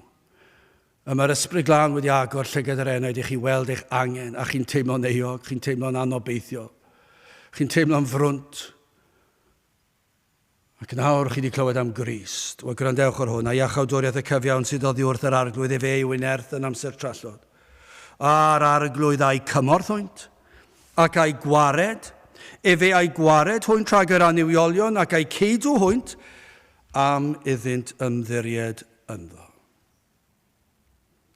Y mae'r Ysbryd Glân wedi agor llygad yr enaid i chi weld eich angen, a chi'n teimlo'n euog, chi'n teimlo'n anobeithiol, chi'n teimlo'n frwnt. Ac nawr chi wedi clywed am Grist. Wel, gwrandewch ar hwn, a iachawdwriaeth y cyfiawn sydd oddi wrth yr Arglwydd, efe yw ei nerth yn amser trallod. A'r Arglwydd a'i cymorth hwynt, ac a'i gwared, efe a'i gwared hwynt rhag yr annuwiolion, ac a'i ceidw hwynt am iddynt ymddiried ynddo.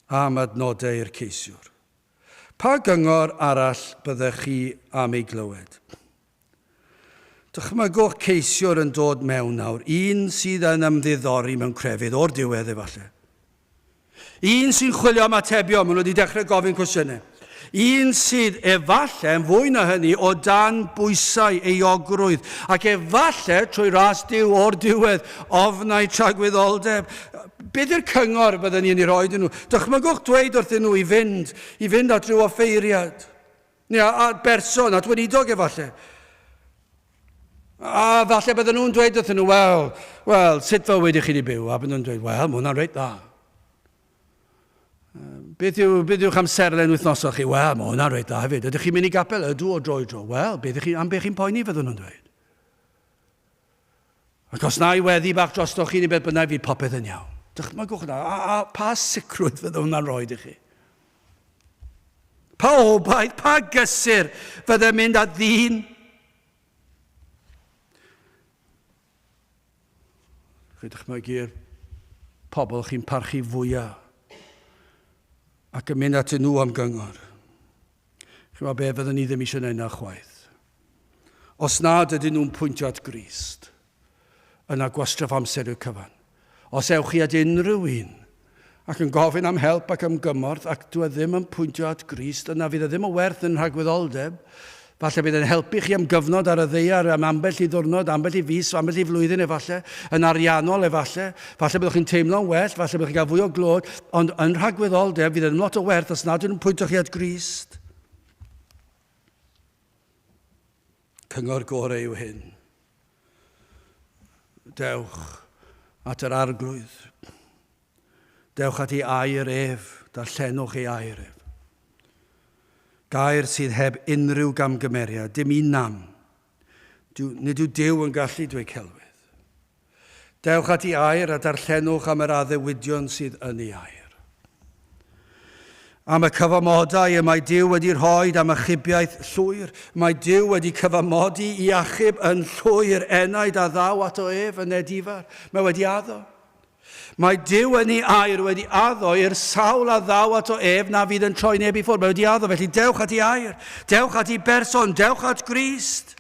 Am adnodau i'r ceisiwr. Pa gyngor arall byddech chi am ei glywed? Dychmygwch ceisiwr yn dod mewn nawr, un sydd yn ymddiddori mewn crefydd, o'r diwedd efallai. Un sy'n chwilio am atebion, maen nhw wedi dechrau gofyn cwestiynau. Un sydd efallai, yn fwy na hynny, o dan bwysau euogrwydd, ac efallai trwy ras Duw o'r diwedd, ofnau tragwyddoldeb. Beth yw'r cyngor byddwn ni'n ei roi iddyn nhw? Dychmygwch dweud wrthyn nhw i fynd, i fynd at rhyw offeiriad, neu at berson, at weinidog efallai. A falle bydden nhw'n dweud wrthyn nhw, wel, wel, sut fywyd i chi wedi byw? A bydden nhw'n dweud, wel, mae hwnna'n reit dda. Beth yw, beth yw'ch amserlen wythnosol chi? Wel, mae hwnna'n reit dda hefyd. Ydych chi'n mynd i gapel? Ydw, o dro i dro. Wel, beth chi, am beth chi'n poeni, fyddwn nhw'n dweud. Ac os na i weddi bach drostoch chi neu beth bynnag, fydd popeth yn iawn. Dychmygwch hwnna. A, a pa sicrwydd fydde hwnna'n rhoi i chi? Pa obaith, pa gysur fydde mynd at ddyn? Chi dychmygu'r pobl chi'n parchu fwyaf ac yn mynd atyn nhw am gyngor. Chi'n gwybod be, fyddwn ni ddim eisiau gwneud na chwaith. Os nad ydyn nhw'n pwyntio at Grist, yna gwastraff amser yw'r cyfan. Os ewch chi at unrhyw un ac yn gofyn am help ac am gymorth ac dw e ddim yn pwyntio at Grist, yna fydd e ddim o werth yn rhagwyddoldeb. Falle bydd e'n helpu chi am gyfnod ar y ddaear, am ambell i ddwrnod, ambell i fis, ambell i flwyddyn efalle, yn ariannol efalle. Falle byddwch chi'n teimlo'n well, falle byddwch chi'n cael fwy o glod, ond yn rhagwyddoldeb fydd e ddim lot o werth os nad ydyn nhw'n pwyntio chi at Grist. Cyngor gorau yw hyn. Dewch at yr arglwydd. Dewch at ei air ef, darllenwch ei air ef. Gair sydd heb unrhyw gamgymeriad, dim un nam. Nid yw Duw yn gallu dweud celwydd. Dewch at ei air a darllenwch am yr addewidion sydd yn ei air. Am y cyfamodau y mae Duw wedi rhoi am achubiaeth llwyr. Mae Duw wedi cyfamodi i achub yn llwyr enaid a ddaw ato ef yn edifar. Mae wedi addo. Mae Duw yn ei air wedi addo i'r sawl a ddaw ato ef na fydd yn troi neb i ffwrdd. Mae wedi addo, felly dewch at ei air. Dewch at ei berson. Dewch at Grist.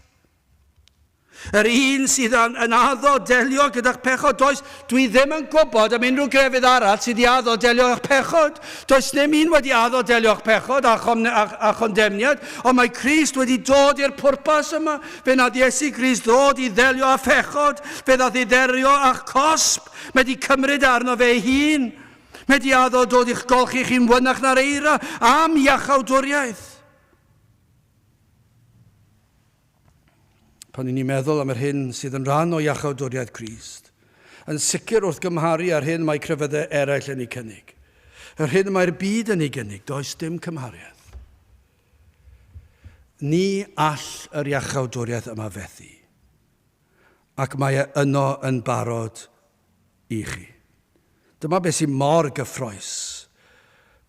Yr un sydd yn, yn addo delio gyda'ch pechod. Does, dwi ddim yn gwybod am unrhyw grefydd arall sydd i addo delio â'ch pechod. Does ddim un wedi addo delio â'ch pechod a, chom, a, a chondemniad, ond mae Crist wedi dod i'r pwrpas yma. Fe nath Iesu Grist ddod i ddelio â phechod. Fe ddath i ddelio â'ch cosb. Mae wedi cymryd arno fe ei hun. Mae wedi addo dod i'ch golchi chi'n wynach na'r eira am iachawdwriaeth. Pan i ni'n meddwl am yr hyn sydd yn rhan o iachawdwriaeth Crist, yn sicr wrth gymharu â'r hyn mae crefyddau eraill yn ei cynnig, yr hyn mae'r byd yn ei gynnig, does dim cymhariaeth. Ni all yr iachawdwriaeth yma fethu, ac mae e yno yn barod i chi. Dyma beth sy'n mor gyffrous.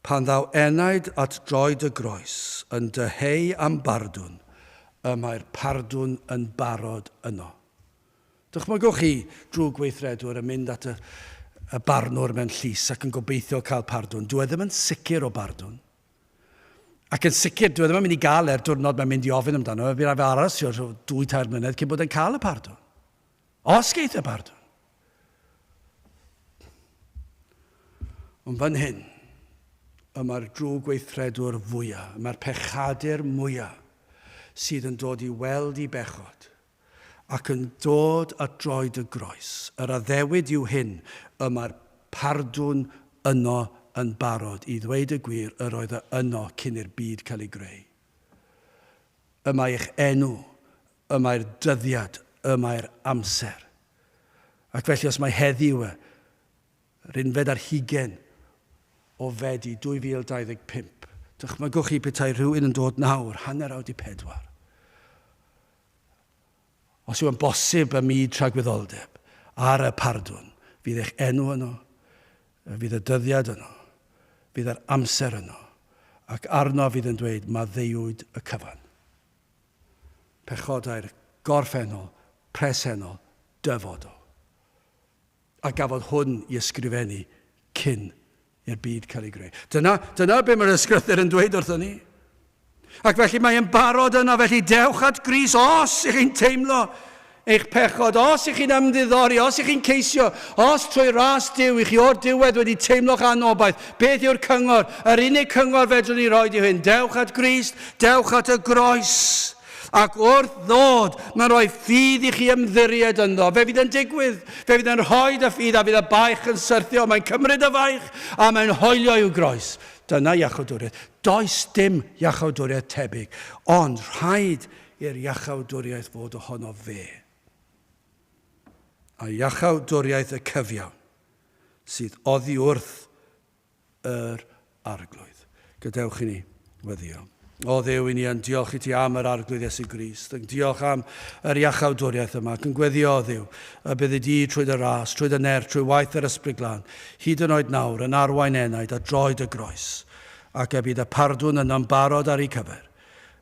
Pan ddaw enaid at droed y groes yn dyheu am bardwn, y mae'r pardwn yn barod yno. Dychmygwch chi drwg weithredwr yn mynd at y, y barnwr mewn llys ac yn gobeithio cael pardwn. Dyw e ddim yn sicr o bardwn. Ac yn sicr, dyw e ddim yn mynd i gael e'r diwrnod mae'n mynd i ofyn amdano. Fe bydd rhaid fe aros dwy, tair mlynedd cyn bod e'n cael y pardwn. Os geith y pardwn. Ond fan hyn, y mae'r drwg weithredwr fwyaf, y mae'r pechadur mwyaf sydd yn dod i weld i bechod ac yn dod at droed y groes. Yr addewid yw hyn, y mae'r pardwn yno yn barod. I ddweud y gwir, yr oedd e yno cyn i'r byd cael ei greu. Y mae eich enw y mae'r dyddiad, y mae'r amser. Ac felly os mae heddiw y yr unfed ar hugain o Fedi 2025, dychmygwch chi petai rhywun yn dod nawr, hanner awr di pedwar. Os yw yn bosib ym myd tragwyddoldeb, ar y pardwn, fydd eich enw yno, fydd y dyddiad yno, fydd yr amser yno, ac arno fydd yn dweud, maddeuwyd y cyfan. Pechodau'r gorffennol, presennol, dyfodol. A gafodd hwn i ysgrifennu cyn i'r byd cael ei greu. Dyna, dyna be mae'r ysgrythur yn dweud wrthyn ni. Ac felly mae'n barod yna, felly dewch at Grist os ych chi'n teimlo eich pechod, os ych chi'n ymddiddori, os ych chi'n ceisio, os trwy ras Duw i chi o'r diwedd wedi teimlo'ch anobaith, beth yw'r cyngor? Yr unig cyngor fedrwn ni roi yw hyn, dewch at Grist, dewch at y groes. Ac wrth ddod, mae'n rhoi ffydd i chi ymddiried ynddo. Fe fydd yn digwydd, fe fydd yn rhoi y ffydd a fydd y baich yn syrthio. Mae'n cymryd y faich a mae'n hoelio i'w groes. Dyna iachawdwriaeth. Does dim iachawdwriaeth tebyg, ond rhaid i'r iachawdwriaeth fod ohono fe. A iachawdwriaeth y cyfiawn sydd oddi wrth yr Arglwydd. Gadewch i ni weddio. O Dduw, i ni yn diolch i ti am yr Arglwydd Iesu Grist, yn diolch am yr iachawdwriaeth yma, ac yn gweddio, o Dduw, y byddi di trwy dy ras, trwy dy nerth, trwy waith yr Ysbryd Glân, hyd yn oed nawr, yn arwain enaid a droed y groes, ac y bydd y pardwn yno'n barod ar eu cyfer.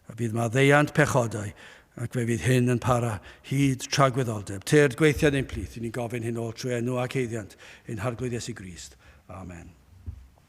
Y bydd maddeuant pechodau. Ac fe fydd hyn yn para hyd tragwyddoldeb. Tyrd gweithio yn ein plith, i ni'n gofyn hyn oll trwy enw ac haeddiant ein Harglwydd Iesu Grist. Amen.